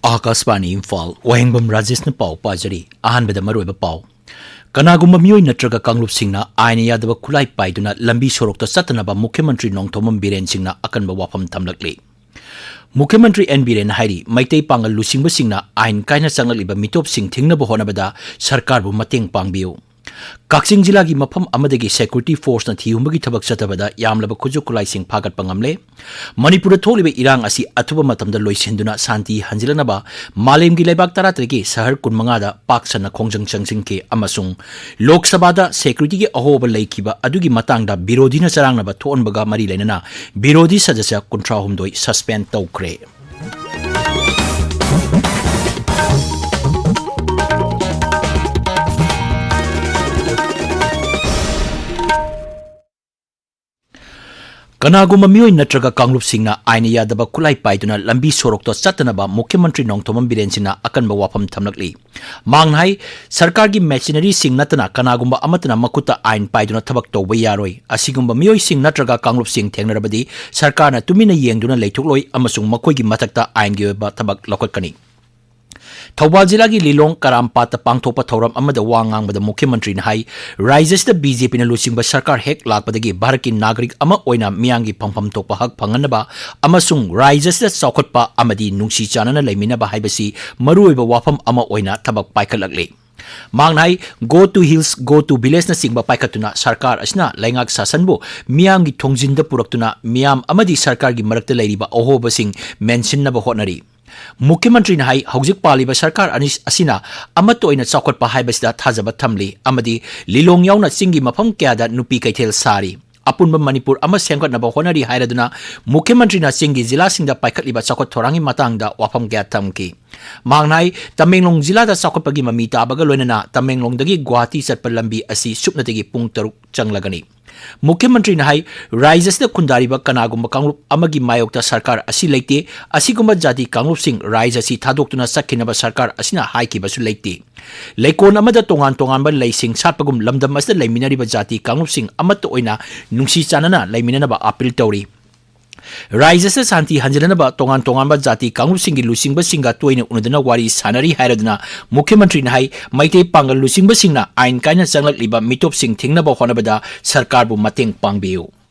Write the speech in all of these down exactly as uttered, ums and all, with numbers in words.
ꯑꯥꯀꯥꯁꯕꯥꯅꯤ ꯏꯝꯐꯥꯜ, ꯋꯥꯍꯦꯡꯕꯝ ꯔꯥꯖꯦꯁꯅ ꯄꯥꯎ ꯄꯥꯖꯔꯤ꯫ ꯑꯍꯥꯟꯕꯗ ꯃꯔꯨꯑꯣꯏꯕ ꯄꯥꯎ꯫ ꯀꯅꯥꯒꯨꯝꯕ ꯃꯤꯑꯣꯏ ꯅꯠꯇ꯭ꯔꯒ ꯀꯥꯡꯂꯨꯞꯁꯤꯡꯅ ꯑꯥꯏꯟ ꯌꯥꯗꯕ ꯈꯨꯠꯂꯥꯏ ꯄꯥꯏꯗꯨꯅ ꯂꯝꯕꯤ ꯁꯣꯔꯣꯛꯇ ꯆꯠꯇꯅꯕ ꯃꯨꯈ꯭ꯌ ꯃꯟꯇ꯭ꯔꯤ ꯅꯣꯡꯊꯣꯝꯕꯝ ꯕꯤꯔꯦꯟ ꯁꯤꯡꯅ ꯑꯀꯟꯕ ꯋꯥꯐꯝ ꯊꯝꯂꯛꯂꯤ꯫ ꯃꯨꯈ꯭ꯌ ꯃꯟꯇ꯭ꯔꯤ ꯑꯦꯟ ꯕꯤꯔꯦꯟꯅ ꯍꯥꯏꯔꯤ, ꯃꯩꯇꯩ ꯄꯥꯉꯜ ꯂꯨꯆꯤꯡꯕꯁꯤꯡꯅ ꯑꯥꯏꯟ ꯀꯥꯏꯅ ꯆꯪꯂꯛꯂꯤꯕ ꯃꯤꯇꯣꯞꯁꯤꯡ ꯊꯤꯡꯅꯕ ꯍꯣꯠꯅꯕꯗ ꯁꯔꯀꯥꯔꯕꯨ ꯃꯇꯦꯡ ꯄꯥꯡꯕꯤꯌꯨ꯫ ꯀꯛꯆꯤꯡ ꯖꯤꯂꯥꯒꯤ ꯃꯐꯝ ꯑꯃꯗꯒꯤ ꯁꯦꯀ꯭ꯌꯨꯔꯤꯇꯤ ꯐꯣꯔꯁꯅ ꯊꯤꯍꯨꯝꯕꯒꯤ ꯊꯕꯛ ꯆꯠꯊꯕꯗ ꯌꯥꯝꯂꯕ ꯈꯨꯠꯁꯨ ꯈꯨꯠꯂꯥꯏꯁꯤꯡ ꯐꯥꯒꯠꯄ ꯉꯝꯂꯦ꯫ ꯃꯅꯤꯄꯨꯔꯗ ꯊꯣꯛꯂꯤꯕ ꯏꯔꯥꯡ ꯑꯁꯤ ꯑꯊꯨꯕ ꯃꯇꯝꯗ ꯂꯣꯏꯁꯤꯟꯗꯨꯅ ꯁꯥꯟꯇꯤ ꯍꯟꯖꯤꯜꯂꯛꯅꯕ ꯃꯥꯂꯦꯝꯒꯤ ꯂꯩꯕꯥꯛ ꯇꯔꯥꯇꯔꯦꯠꯀꯤ ꯁꯍꯔ ꯀꯨꯟꯃꯉꯥꯗ ꯄꯥꯛ ꯁꯟꯅ ꯈꯣꯡꯖꯪ ꯆꯪꯁꯤꯟꯈꯤ ꯑꯃꯁꯨꯡ ꯂꯣꯛ ꯁꯚꯥꯗ ꯁꯦꯀ꯭ꯌꯨꯔꯤꯇꯤꯒꯤ ꯑꯍꯣꯕ ꯂꯩꯈꯤꯕ ꯑꯗꯨꯒꯤ ꯃꯇꯥꯡꯗ ꯕꯤꯔꯣꯙꯤꯅ ꯆꯔꯥꯡꯅꯕ ꯊꯣꯛꯍꯟꯕꯒ ꯃꯔꯤ ꯂꯩꯅꯅ ꯕꯤꯔꯣꯙꯤ ꯁꯗꯁ꯭ꯌ ꯀꯨꯟꯊ꯭ꯔꯥꯍꯨꯝꯗꯣꯏ ꯁꯁꯄꯦꯟ ꯇꯧꯈ꯭ꯔꯦ꯫ ꯀꯅꯥꯒꯨꯝꯕ ꯃꯤꯑꯣꯏ ꯅꯠꯇ꯭ꯔꯒ ꯀꯥꯡꯂꯨꯞꯁꯤꯡꯅ ꯑꯥꯏꯟ ꯌꯥꯗꯕ ꯈꯨꯠꯂꯥꯏ ꯄꯥꯏꯗꯨꯅ ꯂꯝꯕꯤ ꯁꯣꯔꯣꯛꯇ ꯆꯠꯇꯅꯕ ꯃꯨꯈ꯭ꯌ ꯃꯟꯇ꯭ꯔꯤ ꯅꯣꯡꯊꯣꯝꯕꯝ ꯕꯤꯔꯦꯟ ꯁꯤꯡꯅ ꯑꯀꯟꯕ ꯋꯥꯐꯝ ꯊꯝꯂꯛꯂꯤ꯫ ꯃꯍꯥꯛꯅ ꯍꯥꯏ, ꯁꯔꯀꯥꯔꯒꯤ ꯃꯦꯁꯤꯅꯔꯤꯁꯤꯡ ꯅꯠꯇꯅ ꯀꯅꯥꯒꯨꯝꯕ ꯑꯃꯠꯇꯅ ꯃꯈꯨꯠꯇ ꯑꯥꯏꯟ ꯄꯥꯏꯗꯨꯅ ꯊꯕꯛ ꯇꯧꯕ ꯌꯥꯔꯣꯏ꯫ ꯑꯁꯤꯒꯨꯝꯕ ꯃꯤꯑꯣꯏꯁꯤꯡ ꯅꯠꯇ꯭ꯔꯒ ꯀꯥꯡꯂꯨꯞꯁꯤꯡ ꯊꯦꯡꯅꯔꯕꯗꯤ ꯁꯔꯀꯥꯔꯅ ꯇꯨꯃꯤꯟꯅ ꯌꯦꯡꯗꯨꯅ ꯂꯩꯊꯣꯛꯂꯣꯏ ꯑꯃꯁꯨꯡ ꯃꯈꯣꯏꯒꯤ ꯃꯊꯛꯇ ꯑꯥꯏꯟꯒꯤ ꯑꯣꯏꯕ ꯊꯕꯛ ꯂꯧꯈꯠꯀꯅꯤ꯫ ꯊꯧꯕꯥꯜ ꯖꯤꯂꯥꯒꯤ ꯂꯤꯂꯣꯡ ꯀꯔꯥꯝꯄꯥꯠꯇ ꯄꯥꯡꯊꯣꯛꯄ ꯊꯧꯔꯝ ꯑꯃꯗ ꯋꯥ ꯉꯥꯡꯕꯗ ꯃꯨꯈ꯭ꯌ ꯃꯟꯇ꯭ꯔꯤꯅ ꯍꯥꯏ, ꯔꯥꯖ꯭ꯌꯁꯤꯗ ꯕꯤ ꯖꯦ ꯄꯤꯅ ꯂꯨꯆꯤꯡꯕ ꯁꯔꯀꯥꯔ ꯍꯦꯛ ꯂꯥꯛꯄꯗꯒꯤ ꯚꯥꯔꯠꯀꯤ ꯅꯥꯒꯔꯤꯛ ꯑꯃ ꯑꯣꯏꯅ ꯃꯤꯌꯥꯝꯒꯤ ꯐꯪꯐꯝ ꯊꯣꯛꯄ ꯍꯛ ꯐꯪꯍꯟꯅꯕ ꯑꯃꯁꯨꯡ ꯔꯥꯖ꯭ꯌꯁꯤꯗ ꯆꯥꯎꯈꯠꯄ ꯑꯃꯗꯤ ꯅꯨꯡꯁꯤ ꯆꯥꯟꯅꯅ ꯂꯩꯃꯤꯟꯅꯕ ꯍꯥꯏꯕꯁꯤ ꯃꯔꯨꯑꯣꯏꯕ ꯋꯥꯐꯝ ꯑꯃ ꯑꯣꯏꯅ ꯊꯕꯛ ꯄꯥꯏꯈꯠꯂꯛꯂꯤ꯫ ꯃꯍꯥꯛꯅ ꯍꯥꯏ, "Go to Hills, Go to Villageꯅꯆꯤꯡꯕ ꯄꯥꯏꯈꯠꯇꯨꯅ ꯁꯔꯀꯥꯔ ꯑꯁꯤꯅ ꯂꯩꯉꯥꯛ ꯁꯥꯁꯟꯕꯨ ꯃꯤꯌꯥꯝꯒꯤ ꯊꯣꯡꯖꯤꯟꯗ ꯄꯨꯔꯛꯇꯨꯅ ꯃꯤꯌꯥꯝ ꯑꯃꯗꯤ ꯁꯔꯀꯥꯔꯒꯤ ꯃꯔꯛꯇ ꯂꯩꯔꯤꯕ ꯑꯍꯣꯕꯁꯤꯡ ꯃꯦꯟꯁꯤꯟꯅꯕ ꯍꯣꯠꯅꯔꯤ꯫" ꯃꯨꯈ꯭ꯌ ꯃꯟꯇ꯭ꯔꯤꯅ ꯍꯥꯏ, ꯍꯧꯖꯤꯛ ꯄꯥꯜꯂꯤꯕ ꯁꯔꯀꯥꯔ ꯑꯅꯤ ꯑꯁꯤꯅ ꯑꯃꯠꯇ ꯑꯣꯏꯅ ꯆꯥꯎꯈꯠꯄ ꯍꯥꯏꯕꯁꯤꯗ ꯊꯥꯖꯕ ꯊꯝꯂꯤ ꯑꯃꯗꯤ ꯂꯤꯂꯣꯡ ꯌꯥꯎꯅ ꯆꯤꯡꯒꯤ ꯃꯐꯝ ꯀꯌꯥꯗ ꯅꯨꯄꯤ ꯀꯩꯊꯦꯜ ꯁꯥꯔꯤ꯫ ꯑꯄꯨꯟꯕ ꯃꯅꯤꯄꯨꯔ ꯑꯃ ꯁꯦꯝꯒꯠꯅꯕ ꯍꯣꯠꯅꯔꯤ ꯍꯥꯏꯔꯗꯨꯅ ꯃꯨꯈ꯭ꯌ ꯃꯟꯇ꯭ꯔꯤꯅ ꯆꯤꯡꯒꯤ ꯖꯤꯂꯥꯁꯤꯡꯗ ꯄꯥꯏꯈꯠꯂꯤꯕ ꯆꯥꯎꯈꯠ ꯊꯧꯔꯥꯡꯒꯤ ꯃꯇꯥꯡꯗ ꯋꯥꯐꯝ ꯀꯌꯥ ꯊꯝꯈꯤ꯫ ꯃꯍꯥꯛꯅ ꯍꯥꯏ, ꯇꯃꯦꯡꯂꯣꯡ ꯖꯤꯂꯥꯗ ꯆꯥꯎꯈꯠꯄꯒꯤ ꯃꯃꯤ ꯇꯥꯕꯒ ꯂꯣꯏꯅꯅ ꯇꯃꯦꯡꯂꯣꯡꯗꯒꯤ ꯒꯨꯋꯥꯍꯥꯇꯤ ꯆꯠꯄ ꯂꯝꯕꯤ ꯑꯁꯤ ꯁꯨꯞꯅꯇꯒꯤ ꯄꯨꯡ ꯇꯔꯨꯛ ꯆꯪꯂꯒꯅꯤ꯫ ꯃꯨꯈ꯭ꯌ ꯃꯟꯇ꯭ꯔꯤꯅ ꯍꯥꯏ, ꯔꯥꯖ꯭ꯌꯁꯤꯗ ꯈꯨꯟꯗꯥꯔꯤꯕ ꯀꯅꯥꯒꯨꯝꯕ ꯀꯥꯡꯂꯨꯞ ꯑꯃꯒꯤ ꯃꯥꯌꯣꯛꯇ ꯁꯔꯀꯥꯔ ꯑꯁꯤ ꯂꯩꯇꯦ, ꯑꯁꯤꯒꯨꯝꯕ ꯖꯥꯇꯤ ꯀꯥꯡꯂꯨꯞꯁꯤꯡ ꯔꯥꯖ꯭ꯌ ꯑꯁꯤ ꯊꯥꯗꯣꯛꯇꯨꯅ ꯆꯠꯈꯤꯅꯕ ꯁꯔꯀꯥꯔ ꯑꯁꯤꯅ ꯍꯥꯏꯈꯤꯕꯁꯨ ꯂꯩꯇꯦ꯫ ꯂꯩꯀꯣꯜ ꯑꯃꯗ ꯇꯣꯉꯥꯟ ꯇꯣꯉꯥꯟꯕ ꯂꯩꯁꯤꯡ ꯁꯥꯠꯄꯒꯨꯝ ꯂꯝꯗꯝ ꯑꯁꯤꯗ ꯂꯩꯃꯤꯟꯅꯔꯤꯕ ꯖꯥꯇꯤ ꯀꯥꯡꯂꯨꯞꯁꯤꯡ ꯑꯃꯠꯇ ꯑꯣꯏꯅ ꯅꯨꯡꯁꯤ ꯆꯥꯟꯅꯅ ꯂꯩꯃꯤꯟꯅꯅꯕ ꯑꯥꯄꯤꯜ ꯇꯧꯔꯤ꯫ ꯔꯥꯏꯖ꯭ꯌꯁꯤꯗ ꯁꯥꯟꯇꯤ ꯍꯟꯖꯤꯟꯅꯅꯕ ꯇꯣꯉꯥꯟ ꯇꯣꯉꯥꯟꯕ ꯖꯥꯇꯤ ꯀꯥꯡꯂꯨꯞꯁꯤꯡꯒꯤ ꯂꯨꯆꯤꯡꯕꯁꯤꯡꯒ ꯇꯣꯏꯅ ꯎꯅꯗꯨꯅ ꯋꯥꯔꯤ ꯁꯥꯟꯅꯔꯤ ꯍꯥꯏꯔꯗꯨꯅ ꯃꯨꯈ꯭ꯌ ꯃꯟꯇ꯭ꯔꯤꯅ ꯍꯥꯏ, ꯃꯩꯇꯩ ꯄꯥꯡꯒꯜ ꯂꯨꯆꯤꯡꯕꯁꯤꯡꯅ ꯑꯥꯏꯟ ꯀꯥꯏꯅ ꯆꯪꯂꯛꯂꯤꯕ ꯃꯤꯇꯣꯞꯁꯤꯡ ꯊꯤꯡꯅꯕ ꯍꯣꯠꯅꯕꯗ ꯁꯔꯀꯥꯔꯕꯨ ꯃꯇꯦꯡ ꯄꯥꯡꯕꯤꯌꯨ꯫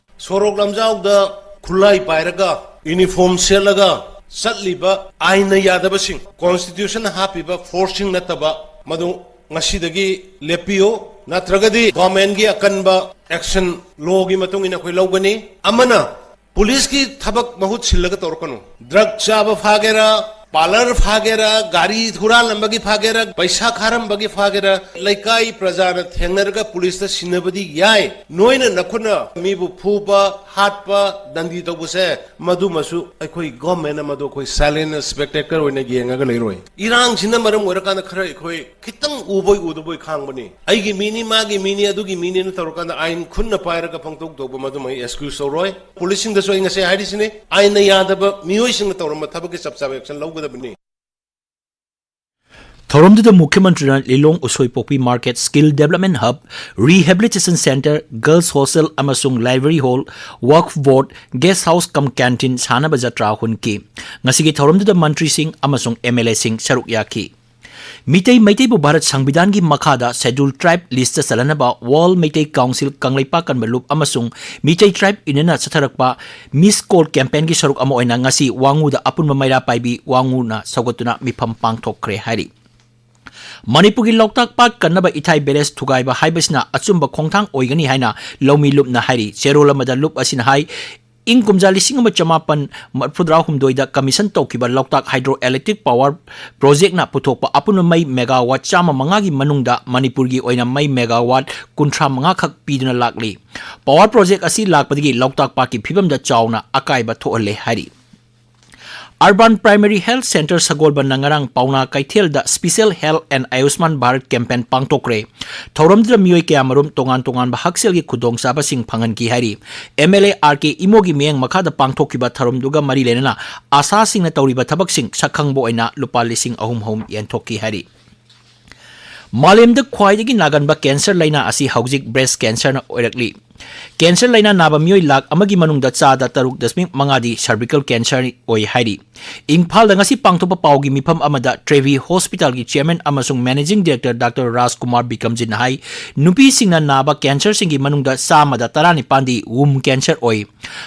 ꯁꯣꯔꯣꯛ ꯂꯝꯖꯥꯎꯗ ꯈꯨꯠꯂꯥꯏ ꯄꯥꯏꯔꯒ, ꯌꯨꯅꯤꯐꯣꯔꯝ ꯁꯦꯠꯂꯒ ꯆꯠꯂꯤꯕ ꯑꯥꯏꯟꯅ ꯌꯥꯗꯕꯁꯤꯡ, ꯀꯣꯟꯁꯇꯤꯇ꯭ꯌꯨꯁꯟꯅ ꯍꯥꯞꯄꯤꯕ ꯐꯣꯔꯁꯁꯤꯡ ꯅꯠꯇꯕ, ꯃꯗꯨ ꯉꯁꯤꯗꯒꯤ ꯂꯦꯞꯄꯤꯌꯨ, ꯅꯠꯇ꯭ꯔꯒꯗꯤ ꯒꯣꯔꯃꯦꯟꯒꯤ ꯑꯀꯟꯕ ꯑꯦꯛꯁꯟ, ꯂꯣꯒꯤ ꯃꯇꯨꯡ ꯏꯟꯅ ꯑꯩꯈꯣꯏ ꯂꯧꯒꯅꯤ꯫ ꯑꯃꯅ, ꯄꯨꯂꯤꯁꯀꯤ ꯊꯕꯛ ꯃꯍꯨꯠ ꯁꯤꯜꯂꯒ ꯇꯧꯔꯛꯀꯅꯨ꯫ ꯗ꯭ꯔꯒ ꯆꯥꯕ ꯐꯥꯒꯦꯔꯥ, ꯄꯥꯔꯂꯔ ꯐꯥꯒꯦꯔꯥ, ꯒꯥꯔꯤ ꯍꯨꯔꯥꯟꯂꯝꯕꯒꯤ ꯐꯥꯒꯦꯔꯥ, ꯄꯩꯁꯥ ꯈꯥꯔꯝꯕꯒꯤ ꯐꯥꯒꯦꯔꯥ, ꯂꯩꯀꯥꯏ ꯄ꯭ꯔꯖꯥꯅ ꯊꯦꯡꯅꯔꯒ ꯄꯨꯂꯤꯁꯇ ꯁꯤꯟꯅꯕꯗꯤ ꯌꯥꯏ꯫ ꯅꯣꯏꯅ ꯅꯈꯨꯠꯅ ꯃꯤꯕꯨ ꯐꯨꯕ, ꯍꯥꯠꯄ, ꯗꯟꯗꯤ ꯇꯧꯕꯁꯦ, ꯃꯗꯨꯃꯁꯨ ꯑꯩꯈꯣꯏ ꯒꯣꯔꯃꯦꯟꯅ ꯃꯗꯨ ꯑꯩꯈꯣꯏ ꯁꯥꯏꯂꯦꯟ ꯁ꯭ꯄꯦꯛꯇꯦꯀꯜ ꯑꯣꯏꯅ ꯌꯦꯡꯉꯒ ꯂꯩꯔꯣꯏ꯫ ꯏꯔꯥꯡꯁꯤꯅ ꯃꯔꯝ ꯑꯣꯏꯔꯀꯥꯟꯗ ꯈꯔ ꯑꯩꯈꯣꯏ ꯈꯤꯇꯪ ꯎꯕꯣꯏ ꯎꯗꯕꯣꯏ ꯈꯥꯡꯕꯅꯤ꯫ ꯑꯩꯒꯤ ꯃꯤꯅꯤ, ꯃꯥꯒꯤ ꯃꯤꯅꯤ, ꯑꯗꯨꯒꯤ ꯃꯤꯅꯤꯅ ꯇꯧꯔꯀꯥꯟꯗ ꯑꯥꯏꯟ ꯈꯨꯠꯅ ꯄꯥꯏꯔꯒ ꯄꯪꯇꯧ ꯇꯧꯕ, ꯃꯗꯨꯃ ꯑꯩ ꯑꯦꯛꯁꯀ꯭ꯌꯨꯁ ꯇꯧꯔꯣꯏ꯫ ꯄꯨꯂꯤꯁꯁꯤꯡꯗꯁꯨ ꯑꯩ ꯉꯁꯤ ꯍꯥꯏꯔꯤꯁꯤꯅꯤ, ꯑꯥꯏꯟꯅ ꯌꯥꯗꯕ ꯃꯤꯑꯣꯏꯁꯤꯡꯅ ꯇꯧꯔꯝꯕ ꯊꯕꯛꯀꯤ ꯆꯞ ꯆꯥꯕ ꯑꯦꯛꯁꯟ ꯂꯧꯒꯗꯕꯅꯤ꯫ ꯊꯧꯔꯝꯗꯨꯗ ꯃꯨꯈ꯭ꯌ ꯃꯟꯇ꯭ꯔꯤꯅ ꯂꯤꯂꯣꯡ ꯎꯁꯣꯏꯄꯣꯛꯄꯤ market, skill development hub, rehabilitation centre, girls hostel ꯑꯃꯁꯨꯡ library hall, Waqf board, gas house cum canteen ꯁꯥꯅꯕ ꯖꯇ꯭ꯔꯥ ꯍꯨꯟꯈꯤ꯫ ꯉꯁꯤꯒꯤ ꯊꯧꯔꯝꯗꯨꯗ ꯃꯟꯇ꯭ꯔꯤꯁꯤꯡ ꯑꯃꯁꯨꯡ ꯑꯦꯝ ꯑꯦꯜ ꯑꯦꯁꯤꯡ ꯁꯔꯨꯛ ꯌꯥꯈꯤ꯫ ꯃꯤꯇꯩ ꯃꯩꯇꯩꯕꯨ ꯚꯥꯔꯠ ꯁꯪꯕꯤꯙꯥꯟꯒꯤ ꯃꯈꯥꯗ ꯁꯦꯗ꯭ꯌꯨꯜ ꯇ꯭ꯔꯥꯏꯕ ꯂꯤꯁꯇ ꯆꯜꯍꯟꯅꯕ ꯋꯥꯔꯜꯗ ꯃꯩꯇꯩ ꯀꯥꯎꯟꯁꯤꯜ ꯀꯪꯂꯩꯄꯥꯛ ꯀꯟꯕ ꯂꯨꯞ ꯑꯃꯁꯨꯡ ꯃꯤꯇꯩ ꯇ꯭ꯔꯥꯏꯕ ꯌꯨꯅꯤꯌꯟꯅ ꯆꯠꯊꯔꯛꯄ ꯃꯤꯁ ꯀꯣꯜ ꯀꯦꯝꯄꯦꯟꯒꯤ ꯁꯔꯨꯛ ꯑꯃ ꯑꯣꯏꯅ ꯉꯁꯤ ꯋꯥꯉꯨꯗ ꯑꯄꯨꯟꯕ ꯃꯩꯔꯥ ꯄꯥꯏꯕꯤ ꯋꯥꯉꯨꯅ ꯁꯧꯒꯠꯇꯨꯅ ꯃꯤꯐꯝ ꯄꯥꯡꯊꯣꯛꯈ꯭ꯔꯦ ꯍꯥꯏꯔꯤ꯫ ꯃꯅꯤꯄꯨꯔꯒꯤ ꯂꯣꯛꯇꯥꯛ ꯄꯥꯠ ꯀꯟꯅꯕ ꯏꯊꯥꯏ ꯕꯦꯔꯦꯖ ꯊꯨꯒꯥꯏꯕ ꯍꯥꯏꯕꯁꯤꯅ ꯑꯆꯨꯝꯕ ꯈꯣꯡꯊꯥꯡ ꯑꯣꯏꯒꯅꯤ ꯍꯥꯏꯅ ꯂꯧꯃꯤ ꯂꯨꯞꯅ ꯍꯥꯏꯔꯤ꯫ ꯆꯦꯔꯣꯜ ꯑꯃꯗ ꯂꯨꯞ ꯑꯁꯤꯅ ꯍꯥꯏ, ꯏꯪ ꯀꯨꯝꯖꯥ ꯂꯤꯁꯤꯡ ꯑꯃ ꯆꯃꯥꯄꯟ ꯃꯔꯤꯐꯨꯇꯔꯥꯍꯨꯝꯗꯣꯏꯗ ꯀꯃꯤꯁꯟ ꯇꯧꯈꯤꯕ ꯂꯣꯛꯇꯥꯛ ꯍꯥꯏꯗ꯭ꯔꯣ ꯏꯂꯦꯛꯇ꯭ꯔꯤꯛ ꯄꯥꯋꯔ ꯄ꯭ꯔꯣꯖꯦꯛꯅ ꯄꯨꯊꯣꯛꯄ ꯑꯄꯨꯟꯕ ꯃꯩ ꯃꯦꯒꯥꯋꯥꯠ ꯆꯥꯝꯃ ꯃꯉꯥꯒꯤ ꯃꯅꯨꯡꯗ ꯃꯅꯤꯄꯨꯔꯒꯤ ꯑꯣꯏꯅ ꯃꯩ ꯃꯦꯒꯥꯋꯥꯠ ꯀꯨꯟꯊ꯭ꯔꯥ ꯃꯉꯥ ꯈꯛ ꯄꯤꯗꯨꯅ ꯂꯥꯛꯂꯤ꯫ ꯄꯥꯋꯔ ꯄ꯭ꯔꯣꯖꯦꯛ ꯑꯁꯤ ꯂꯥꯛꯄꯗꯒꯤ ꯂꯣꯛꯇꯥꯛ ꯄꯥꯠꯀꯤ ꯐꯤꯕꯝꯗ ꯆꯥꯎꯅ ꯑꯀꯥꯏꯕ ꯊꯣꯛꯍꯜꯂꯦ ꯍꯥꯏꯔꯤ꯫ ꯑꯔꯕꯥꯟ ꯄ꯭ꯔꯥꯏꯃꯥꯔꯤ ꯍꯦꯜꯊ ꯁꯦꯟꯇꯔ ꯁꯒꯣꯜꯕꯟꯅ ꯉꯔꯥꯡ ꯄꯥꯎꯅꯥ ꯀꯩꯊꯦꯜꯗ special health and Ayushman Bharat camp ꯄꯥꯡꯊꯣꯛꯈ꯭ꯔꯦ꯫ ꯊꯧꯔꯝꯗꯨꯗ ꯃꯤꯑꯣꯏ ꯀꯌꯥꯃꯔꯨꯝ ꯇꯣꯉꯥꯟ ꯇꯣꯉꯥꯟꯕ ꯍꯛꯁꯦꯜꯒꯤ ꯈꯨꯗꯣꯡꯆꯥꯕꯁꯤꯡ ꯐꯪꯍꯟꯈꯤ ꯍꯥꯏꯔꯤ꯫ M L A R K ꯏꯃꯣꯒꯤ ꯃꯤꯠꯌꯦꯡ ꯃꯈꯥꯗ ꯄꯥꯡꯊꯣꯛꯈꯤꯕ ꯊꯧꯔꯝꯗꯨꯒ ꯃꯔꯤ ꯂꯩꯅꯅ ꯑꯥꯁꯥꯁꯤꯡꯅ ꯇꯧꯔꯤꯕ ꯊꯕꯛꯁꯤꯡ ꯁꯛꯈꯪꯕ ꯑꯣꯏꯅ ꯂꯨꯄꯥ ꯂꯤꯁꯤꯡ ꯑꯍꯨꯝ ꯑꯍꯨꯝ ꯌꯦꯟꯊꯣꯛꯈꯤ ꯍꯥꯏꯔꯤ꯫ ꯃꯥꯂꯦꯝꯗ ꯈ꯭ꯋꯥꯏꯗꯒꯤ ꯅꯥꯒꯟꯕ ꯀꯦꯟꯁꯔ ꯂꯩꯅꯥ ꯑꯁꯤ ꯍꯧꯖꯤꯛ ꯕ꯭ꯔꯦꯁ ꯀꯦꯟꯁꯔꯅ ꯑꯣꯏꯔꯛꯂꯤ꯫ Cancer ꯂꯥꯏꯅꯥ ꯅꯥꯕ ꯃꯤꯑꯣꯏ ꯂꯥꯈ ꯑꯃꯒꯤ ꯃꯅꯨꯡꯗ ꯆꯥꯗ ꯇꯔꯨꯛ ꯗꯁꯃꯤꯛ ꯃꯉꯥꯗꯤ cervical cancer ꯑꯣꯏ ꯍꯥꯏꯔꯤ꯫ ꯏꯝꯐꯥꯜꯗ ꯉꯁꯤ ꯄꯥꯡꯊꯣꯛꯄ ꯄꯥꯎꯒꯤ ꯃꯤꯐꯝ ꯑꯃꯗ ꯇ꯭ꯔꯦꯚꯤ ꯍꯣꯁꯄꯤꯇꯥꯜꯒꯤ ꯆꯤꯌꯔꯃꯦꯟ ꯑꯃꯁꯨꯡ ꯃꯦꯅꯦꯖꯤꯡ ꯗꯤꯔꯦꯛꯇꯔ ꯗꯥꯛꯇꯔ ꯔꯥꯖꯀꯨꯃꯥꯔ ꯕꯤꯀꯝꯖꯤꯠꯅ ꯍꯥꯏ, ꯅꯨꯄꯤꯁꯤꯡꯅ ꯅꯥꯕ cancerꯁꯤꯡꯒꯤ ꯃꯅꯨꯡꯗ ꯆꯥꯝꯃꯗ ꯇꯔꯥꯅꯤꯄꯥꯟꯗꯤ womb cancer ꯑꯣꯏ꯫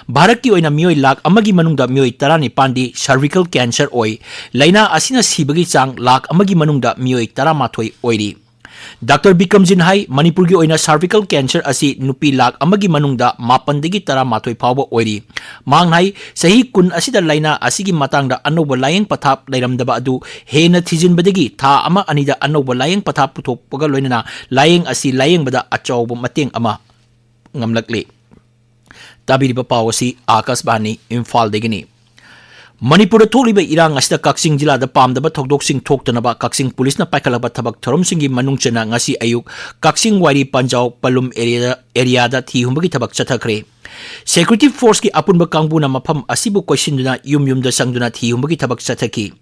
ꯚꯥꯔꯠꯀꯤ ꯑꯣꯏꯅ ꯃꯤꯑꯣꯏ ꯂꯥꯈ ꯑꯃꯒꯤ ꯃꯅꯨꯡꯗ ꯃꯤꯑꯣꯏ ꯇꯔꯥꯅꯤꯄꯥꯟꯗꯤ cervical cancer ꯑꯣꯏ꯫ ꯂꯥꯏꯅꯥ ꯑꯁꯤꯅ ꯁꯤꯕꯒꯤ ꯆꯥꯡ ꯂꯥꯈ ꯑꯃꯒꯤ ꯃꯅꯨꯡꯗ ꯃꯤꯑꯣꯏ ꯇꯔꯥꯃꯥꯊꯣꯏ ꯑꯣꯏꯔꯤ꯫ ꯗꯥꯛꯇꯔ ꯕꯤꯀꯝꯖꯤꯠꯅ ꯍꯥꯏ, ꯃꯅꯤꯄꯨꯔꯒꯤ ꯑꯣꯏꯅ cervical cancer ꯑꯁꯤ ꯅꯨꯄꯤ ꯂꯥꯈ ꯑꯃꯒꯤ ꯃꯅꯨꯡꯗ ꯃꯥꯄꯟꯗꯒꯤ ꯇꯔꯥꯃꯥꯊꯣꯏ ꯐꯥꯎꯕ ꯑꯣꯏꯔꯤ꯫ ꯃꯍꯥꯛꯅ ꯍꯥꯏ, ꯆꯍꯤ ꯀꯨꯟ ꯑꯁꯤꯗ ꯂꯥꯏꯅꯥ ꯑꯁꯤꯒꯤ ꯃꯇꯥꯡꯗ ꯑꯅꯧꯕ ꯂꯥꯌꯦꯡ ꯄꯊꯥꯞ ꯂꯩꯔꯝꯗꯕ ꯑꯗꯨ ꯍꯦꯟꯅ ꯊꯤꯖꯤꯟꯕꯗꯒꯤ ꯊꯥ ꯑꯃ ꯑꯅꯤꯗ ꯑꯅꯧꯕ ꯂꯥꯌꯦꯡ ꯄꯊꯥꯞ ꯄꯨꯊꯣꯛꯄꯒ ꯂꯣꯏꯅꯅ ꯂꯥꯌꯦꯡ ꯑꯁꯤ ꯂꯥꯌꯦꯡꯕꯗ ꯑꯆꯧꯕ ꯃꯇꯦꯡ ꯑꯃ ꯉꯝꯂꯛꯂꯤ꯫ ꯇꯥꯕꯤꯔꯤꯕ ꯄꯥꯎ ꯑꯁꯤ ꯑꯥꯀꯥꯁꯕꯥꯅꯤ ꯏꯝꯐꯥꯜꯗꯒꯤꯅꯤ꯫ ꯃꯅꯤꯄꯨꯔꯗ ꯊꯣꯛꯂꯤꯕ ꯏꯔꯥꯡ ꯑꯁꯤꯗ ꯀꯛꯆꯤꯡ ꯖꯤꯂꯥꯗ ꯄꯥꯝꯗꯕ ꯊꯧꯗꯣꯛꯁꯤꯡ ꯊꯣꯛꯇꯅꯕ ꯀꯛꯆꯤꯡ ꯄꯨꯂꯤꯁꯅ ꯄꯥꯏꯈꯠꯂꯛꯄ ꯊꯕꯛ ꯊꯧꯔꯝꯁꯤꯡꯒꯤ ꯃꯅꯨꯡ ꯆꯟꯅ ꯉꯁꯤ ꯑꯌꯨꯛ ꯀꯛꯆꯤꯡ ꯋꯥꯏꯔꯤ ꯄꯟꯖꯥꯎ ꯄꯂꯨꯝ ꯑꯦꯔꯤꯌꯥꯗ, ꯑꯦꯔꯤꯌꯥꯗ ꯊꯤ ꯍꯨꯝꯕꯒꯤ ꯊꯕꯛ ꯆꯠꯊꯈ꯭ꯔꯦ꯫ Security forceꯀꯤ ꯑꯄꯨꯟꯕ ꯀꯥꯡꯕꯨꯅ ꯃꯐꯝ ꯑꯁꯤꯕꯨ ꯀꯣꯏꯁꯤꯟꯗꯨꯅ ꯌꯨꯝ ꯌꯨꯝꯗ ꯆꯪꯗꯨꯅ ꯊꯤ ꯍꯨꯝꯕꯒꯤ ꯊꯕꯛ ꯆꯠꯊꯈꯤ꯫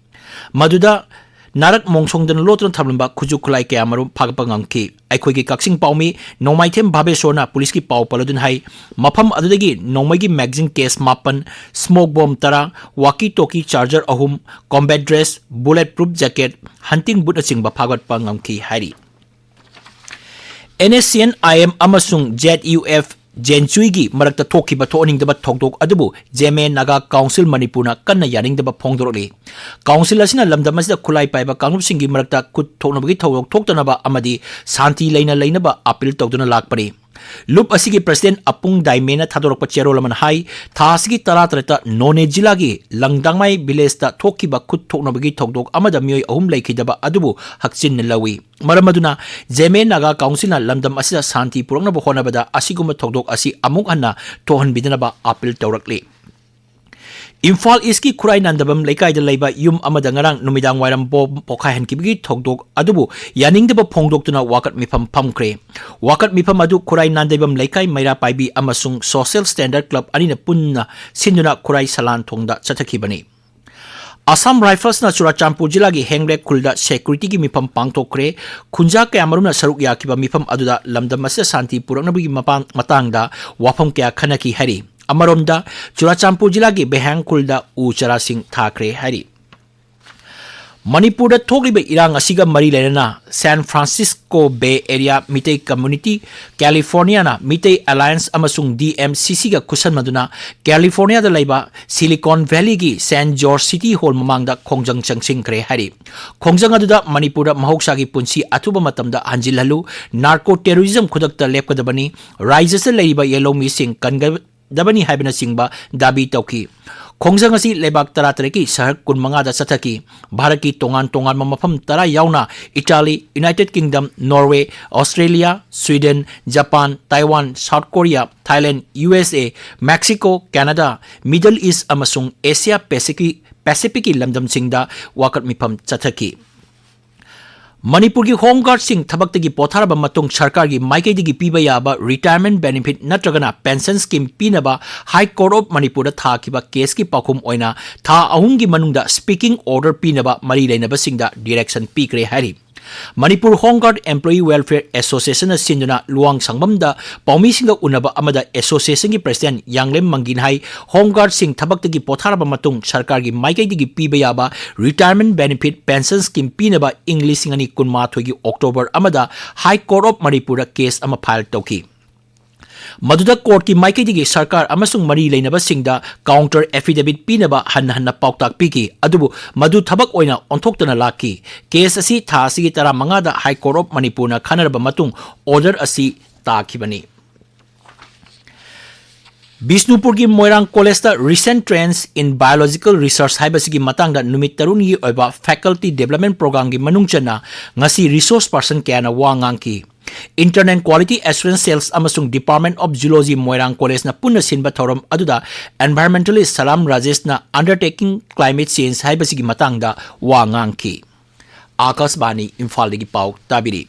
ꯃꯗꯨꯗ ꯅꯥꯔꯛ ꯃꯣꯡꯁꯣꯡꯗꯅ ꯂꯣꯠꯇꯨꯅ ꯊꯝꯂꯝꯕ ꯈꯨꯠꯁꯨ ꯈꯨꯠꯂꯥꯏ ꯀꯌꯥ ꯃꯔꯨꯝ ꯐꯥꯒꯠꯄ ꯉꯝꯈꯤ꯫ ꯑꯩꯈꯣꯏꯒꯤ ꯀꯛꯆꯤꯡ ꯄꯥꯎꯃꯤ ꯅꯣꯡꯃꯥꯏꯊꯦꯝ ꯚꯥꯕꯦꯁꯣꯔꯅ ꯄꯨꯂꯤꯁꯀꯤ ꯄꯥꯎ ꯄꯜꯂꯗꯨꯅ ꯍꯥꯏ, ꯃꯐꯝ ꯑꯗꯨꯗꯒꯤ ꯅꯣꯡꯃꯩꯒꯤ magazine case ꯃꯥꯄꯟ, smoke bomb ꯇꯔꯥ, walkie talkie charger ꯑꯍꯨꯝ, combat dress, bullet proof jacket, hunting bootꯅꯆꯤꯡꯕ ꯐꯥꯒꯠꯄ ꯉꯝꯈꯤ ꯍꯥꯏꯔꯤ꯫ NSCN-IM ꯑꯃꯁꯨꯡ ZUF ꯖꯦꯟꯆꯨꯏꯒꯤ ꯃꯔꯛꯇ ꯊꯣꯛꯈꯤꯕ ꯊꯣꯛꯍꯟꯅꯤꯡꯗꯕ ꯊꯧꯗꯣꯛ ꯑꯗꯨꯕꯨ ꯖꯦꯃꯦ ꯅꯥꯒꯥ ꯀꯥꯎꯟꯁꯤꯜ ꯃꯅꯤꯄꯨꯔꯅ ꯀꯟꯅ ꯌꯥꯅꯤꯡꯗꯕ ꯐꯣꯡꯗꯣꯔꯛꯂꯤ꯫ ꯀꯥꯎꯟꯁꯤꯜ ꯑꯁꯤꯅ ꯂꯝꯗꯝ ꯑꯁꯤꯗ ꯈꯨꯠꯂꯥꯏ ꯄꯥꯏꯕ ꯀꯥꯡꯂꯨꯞꯁꯤꯡꯒꯤ ꯃꯔꯛꯇ ꯈꯨꯠ ꯊꯣꯛꯅꯕꯒꯤ ꯊꯧꯗꯣꯛ ꯊꯣꯛꯇꯅꯕ ꯑꯃꯗꯤ ꯁꯥꯟꯇꯤ ꯂꯩꯅ ꯂꯩꯅꯕ ꯑꯥꯄꯤꯜ ꯇꯧꯗꯨꯅ ꯂꯥꯛꯄꯅꯤ꯫ ꯂꯨꯞ ꯑꯁꯤꯒꯤ president ꯑꯄꯨꯡ ꯗꯥꯏꯃꯦꯅ ꯊꯥꯗꯣꯔꯛꯄ ꯆꯦꯔꯣꯜ ꯑꯃꯅ ꯍꯥꯏ, ꯊꯥ ꯑꯁꯤꯒꯤ ꯇꯔꯥꯇꯔꯦꯠꯇ ꯅꯣꯅꯦ ꯖꯤꯂꯥꯒꯤ ꯂꯪꯗꯥꯡꯃꯥꯏ villageꯇ ꯊꯣꯛꯈꯤꯕ ꯈꯨꯠ ꯊꯣꯛꯅꯕꯒꯤ ꯊꯧꯗꯣꯛ ꯑꯃꯗ ꯃꯤꯑꯣꯏ ꯑꯍꯨꯝ ꯂꯩꯈꯤꯗꯕ ꯑꯗꯨꯕꯨ ꯍꯛꯆꯤꯟꯅ ꯂꯧꯏ꯫ ꯃꯔꯝ ꯑꯗꯨꯅ ꯖꯦꯃꯦ ꯅꯥꯒꯥ ꯀꯥꯎꯟꯁꯤꯜꯅ ꯂꯝꯗꯝ ꯑꯁꯤꯗ ꯁꯥꯟꯇꯤ ꯄꯨꯔꯛꯅꯕ ꯍꯣꯠꯅꯕꯗ ꯑꯁꯤꯒꯨꯝꯕ ꯊꯧꯗꯣꯛ ꯑꯁꯤ ꯑꯃꯨꯛ ꯍꯟꯅ ꯊꯣꯛꯍꯟꯕꯤꯗꯅꯕ ꯑꯥꯄꯤꯜ ꯇꯧꯔꯛꯂꯤ꯫ ꯏꯝꯐꯥꯜ ꯏꯁꯀꯤ ꯈꯨꯔꯥꯏ ꯅꯥꯟꯗꯕꯝ ꯂꯩꯀꯥꯏꯗ ꯂꯩꯕ ꯌꯨꯝ ꯑꯃꯗ ꯉꯔꯥꯡ ꯅꯨꯃꯤꯗꯥꯡ ꯋꯥꯏꯔꯝ ꯕꯣꯝ ꯄꯣꯈꯥꯏꯍꯟꯈꯤꯕꯒꯤ ꯊꯧꯗꯣꯛ ꯑꯗꯨꯕꯨ ꯌꯥꯅꯤꯡꯗꯕ ꯐꯣꯡꯗꯣꯛꯇꯨꯅ ꯋꯥꯀꯠ ꯃꯤꯐꯝ ꯐꯝꯈ꯭ꯔꯦ꯫ ꯋꯥꯀꯠ ꯃꯤꯐꯝ ꯑꯗꯨ ꯈꯨꯔꯥꯏ ꯅꯥꯟꯗꯩꯕꯝ ꯂꯩꯀꯥꯏ ꯃꯩꯔꯥ ꯄꯥꯏꯕꯤ ꯑꯃꯁꯨꯡ Social Standard Club ꯑꯅꯤꯅ ꯄꯨꯟꯅ ꯁꯤꯟꯗꯨꯅ ꯈꯨꯔꯥꯏ ꯁꯂꯥꯟ ꯊꯣꯡꯗ ꯆꯠꯊꯈꯤꯕꯅꯤ꯫ ꯑꯁꯥꯝ ꯔꯥꯏꯐꯜꯁꯅ ꯆꯨꯔꯥꯆꯥꯟꯄꯨꯔ ꯖꯤꯂꯥꯒꯤ ꯍꯦꯡꯂꯦꯛ ꯈꯨꯜꯗ ꯁꯦꯀ꯭ꯌꯨꯔꯤꯇꯤꯒꯤ ꯃꯤꯐꯝ ꯄꯥꯡꯊꯣꯛꯈ꯭ꯔꯦ꯫ ꯈꯨꯟꯖꯥ ꯀꯌꯥꯃꯔꯨꯝꯅ ꯁꯔꯨꯛ ꯌꯥꯈꯤꯕ ꯃꯤꯐꯝ ꯑꯗꯨꯗ ꯂꯝꯗꯝ ꯑꯁꯤꯗ ꯁꯥꯟꯇꯤ ꯄꯨꯔꯛꯅꯕꯒꯤ ꯃꯄꯥꯡ-, ꯃꯇꯥꯡꯗ ꯋꯥꯐꯝ ꯀꯌꯥ ꯈꯟꯅꯈꯤ ꯍꯥꯏꯔꯤ꯫ ꯑꯃꯔꯣꯝꯗ, ꯆꯨꯔꯥꯆꯥꯟꯄꯨꯔ ꯖꯤꯂꯥꯒꯤ ꯕꯦꯍꯥꯡ ꯈꯨꯜꯗ ꯎ ꯆꯥꯔꯥꯁꯤꯡ ꯊꯥꯈ꯭ꯔꯦ ꯍꯥꯏꯔꯤ꯫ ꯃꯅꯤꯄꯨꯔꯗ ꯊꯣꯛꯂꯤꯕ ꯏꯔꯥꯡ ꯑꯁꯤꯒ ꯃꯔꯤ ꯂꯩꯅꯅ San Francisco Bay area Meetei community, ꯀꯦꯂꯤꯐꯣꯔꯅꯤꯌꯥꯅ ꯃꯤꯇꯩ ꯑꯦꯂꯥꯌꯟꯁ ꯑꯃꯁꯨꯡ ꯗꯤ ꯑꯦꯝ ꯁꯤ ꯁꯤꯒ ꯈꯨꯠꯁꯝꯅꯗꯨꯅ ꯀꯦꯂꯤꯐꯣꯔꯅꯤꯌꯥꯗ ꯂꯩꯕ ꯁꯤꯂꯤꯀꯣꯟ ꯚꯦꯂꯤꯒꯤ ꯁꯦꯟ ꯖꯣꯔꯖ ꯁꯤꯇꯤ ꯍꯣꯜ ꯃꯃꯥꯡꯗ ꯈꯣꯡꯖꯪ ꯆꯪꯁꯤꯟꯈ꯭ꯔꯦ ꯍꯥꯏꯔꯤ꯫ ꯈꯣꯡꯖꯪ ꯑꯗꯨꯗ ꯃꯅꯤꯄꯨꯔꯗ ꯃꯍꯧꯁꯥꯒꯤ ꯄꯨꯟꯁꯤ ꯑꯊꯨꯕ ꯃꯇꯝꯗ ꯍꯟꯖꯤꯜꯍꯜꯂꯨ, ꯅꯥꯔꯀꯣ ꯇꯦꯔꯣꯔꯤꯖꯝ ꯈꯨꯗꯛꯇ ꯂꯦꯞꯀꯗꯕꯅꯤ, ꯔꯥꯖ꯭ꯌꯁꯤꯗ ꯂꯩꯔꯤꯕ ꯌꯦꯜꯍꯧꯃꯤꯁꯤꯡ ꯀꯟꯒ-, ꯗꯕꯅꯤ ꯍꯥꯏꯕꯅꯆꯤꯡꯕ ꯗꯥꯕꯤ ꯇꯧꯈꯤ꯫ ꯈꯣꯡꯖꯪ ꯑꯁꯤ ꯂꯩꯕꯥꯛ ꯇꯔꯥꯇꯔꯦꯠꯀꯤ ꯁꯍꯔ ꯀꯨꯟꯃꯉꯥꯗ ꯆꯠꯊꯈꯤ꯫ ꯚꯥꯔꯠꯀꯤ ꯇꯣꯉꯥꯟ ꯇꯣꯉꯥꯟꯕ ꯃꯐꯝ ꯇꯔꯥ ꯌꯥꯎꯅ Italy, United Kingdom, Norway, Australia, Sweden, Japan, Taiwan, South Korea, Thailand, U S A, Mexico, Canada, Middle East ꯑꯃꯁꯨꯡ ꯑꯦꯁꯤꯌꯥ ꯄꯦꯁꯤꯐꯤꯛ, ꯄꯦꯁꯤꯐꯤꯛꯀꯤ ꯂꯝꯗꯝꯁꯤꯡꯗ ꯋꯥꯀꯠ ꯃꯤꯐꯝ ꯆꯠꯊꯈꯤ꯫ ꯃꯅꯤꯄꯨꯔꯒꯤ ꯍꯣꯝ ꯒꯥꯔꯗꯁꯤꯡ ꯊꯕꯛꯇꯒꯤ ꯄꯣꯊꯥꯔꯕ ꯃꯇꯨꯡ ꯁꯔꯀꯥꯔꯒꯤ ꯃꯥꯏꯀꯩꯗꯒꯤ ꯄꯤꯕ ꯌꯥꯕ ꯔꯤꯇꯥꯌꯔꯃꯦꯟꯠ ꯕꯦꯅꯤꯐꯤꯠ ꯅꯠꯇ꯭ꯔꯒꯅ ꯄꯦꯟꯁꯟ ꯁ꯭ꯀꯤꯝ ꯄꯤꯅꯕ ꯍꯥꯏ ꯀꯣꯔꯠ ꯑꯣꯐ ꯃꯅꯤꯄꯨꯔꯗ ꯊꯥꯈꯤꯕ ꯀꯦꯁꯀꯤ ꯄꯥꯎꯈꯨꯝ ꯑꯣꯏꯅ ꯊꯥ ꯑꯍꯨꯝꯒꯤ ꯃꯅꯨꯡꯗ ꯁ꯭ꯄꯤꯀꯤꯡ ꯑꯣꯔꯗꯔ ꯄꯤꯅꯕ ꯃꯔꯤ ꯂꯩꯅꯕꯁꯤꯡꯗ ꯗꯤꯔꯦꯛꯁꯟ ꯄꯤꯈ꯭ꯔꯦ ꯍꯥꯏꯔꯤ꯫ ꯃꯅꯤꯄꯨꯔ ꯍꯣꯝ ꯒꯥꯔꯗ ꯑꯦꯝꯄ꯭ꯂꯣꯌꯤ ꯋꯦꯜꯐꯤꯌꯔ ꯑꯦꯁꯣꯁꯤꯌꯦꯁꯟꯅ ꯁꯤꯟꯗꯨꯅ ꯂꯨꯋꯥꯡ ꯁꯪꯕꯝꯗ ꯄꯥꯎꯃꯤꯁꯤꯡꯒ ꯎꯅꯕ ꯑꯃꯗ ꯑꯦꯁꯣꯁꯤꯌꯦꯁꯟꯒꯤ ꯄ꯭ꯔꯦꯁꯤꯗꯦꯟꯠ ꯌꯥꯡꯂꯦꯝ ꯃꯪꯒꯤꯅ ꯍꯥꯏ, ꯍꯣꯝ ꯒꯥꯔꯗꯁꯤꯡ ꯊꯕꯛꯇꯒꯤ ꯄꯣꯊꯥꯔꯕ ꯃꯇꯨꯡ ꯁꯔꯀꯥꯔꯒꯤ ꯃꯥꯏꯀꯩꯗꯒꯤ ꯄꯤꯕ ꯌꯥꯕ ꯔꯤꯇꯥꯌꯔꯃꯦꯟꯠ ꯕꯦꯅꯤꯐꯤꯠ ꯄꯦꯟꯁꯟ ꯁ꯭ꯀꯤꯝ ꯄꯤꯅꯕ ꯏꯪ ꯂꯤꯁꯤꯡ ꯑꯅꯤ ꯀꯨꯟꯃꯥꯊꯣꯏꯒꯤ ꯑꯣꯛꯇꯣꯕꯔ ꯑꯃꯗ ꯍꯥꯏ ꯀꯣꯔꯠ ꯑꯣꯐ ꯃꯅꯤꯄꯨꯔꯗ ꯀꯦꯁ ꯑꯃ ꯐꯥꯏꯜ ꯇꯧꯈꯤ꯫ ꯃꯗꯨꯗ ꯀꯣꯔꯠꯀꯤ ꯃꯥꯏꯀꯩꯗꯒꯤ ꯁꯔꯀꯥꯔ ꯑꯃꯁꯨꯡ ꯃꯔꯤ ꯂꯩꯅꯕꯁꯤꯡꯗ ꯀꯥꯎꯟꯇꯔ ꯑꯦꯐꯤꯗꯦꯚꯤꯠ ꯄꯤꯅꯕ ꯍꯟꯅ ꯍꯟꯅ ꯄꯥꯎꯇꯥꯛ ꯄꯤꯈꯤ, ꯑꯗꯨꯕꯨ ꯃꯗꯨ ꯊꯕꯛ ꯑꯣꯏꯅ ꯑꯣꯟꯊꯣꯛꯇꯅ ꯂꯥꯛꯈꯤ꯫ ꯀꯦꯁ ꯑꯁꯤ ꯊꯥ ꯑꯁꯤꯒꯤ ꯇꯔꯥꯃꯉꯥꯗ ꯍꯥꯏ ꯀꯣꯔꯠ ꯑꯣꯐ ꯃꯅꯤꯄꯨꯔꯅ ꯈꯟꯅꯔꯕ ꯃꯇꯨꯡ ꯑꯣꯔꯗꯔ ꯑꯁꯤ ꯇꯥꯈꯤꯕꯅꯤ꯫ ꯕꯤꯁꯅꯨꯄꯨꯔꯒꯤ ꯃꯣꯏꯔꯥꯡ ꯀꯣꯂꯦꯖꯇ Recent Trends in Biological Research ꯍꯥꯏꯕꯁꯤꯒꯤ ꯃꯇꯥꯡꯗ ꯅꯨꯃꯤꯠ ꯇꯔꯨꯛꯅꯤꯒꯤ ꯑꯣꯏꯕ ꯐꯦꯀꯜꯇꯤ ꯗꯤꯕꯦꯂꯞꯃꯦꯟꯠ ꯄ꯭ꯔꯣꯒ꯭ꯔꯥꯝꯒꯤ ꯃꯅꯨꯡ ꯆꯟꯅ ꯉꯁꯤ ꯔꯤꯁꯣꯔꯁ ꯄꯔꯁꯟ ꯀꯌꯥꯅ ꯋꯥ ꯉꯥꯡꯈꯤ꯫ Internal Quality Assurance Cells ꯑꯃꯁꯨꯡ Department of Zoology ꯃꯣꯏꯔꯥꯡ ꯀꯣꯂꯦꯖꯅ ꯄꯨꯟꯅ ꯁꯤꯟꯕ ꯊꯧꯔꯝ ꯑꯗꯨꯗ environmentalist ꯁꯂꯥꯝ ꯔꯥꯖꯦꯁꯅ undertaking climate change ꯍꯥꯏꯕꯁꯤꯒꯤ ꯃꯇꯥꯡꯗ ꯋꯥ ꯉꯥꯡꯈꯤ꯫ ꯑꯥꯀꯥꯁꯕꯥꯅꯤ ꯏꯝꯐꯥꯜꯗꯒꯤ ꯄꯥꯎ ꯇꯥꯕꯤꯔꯤ꯫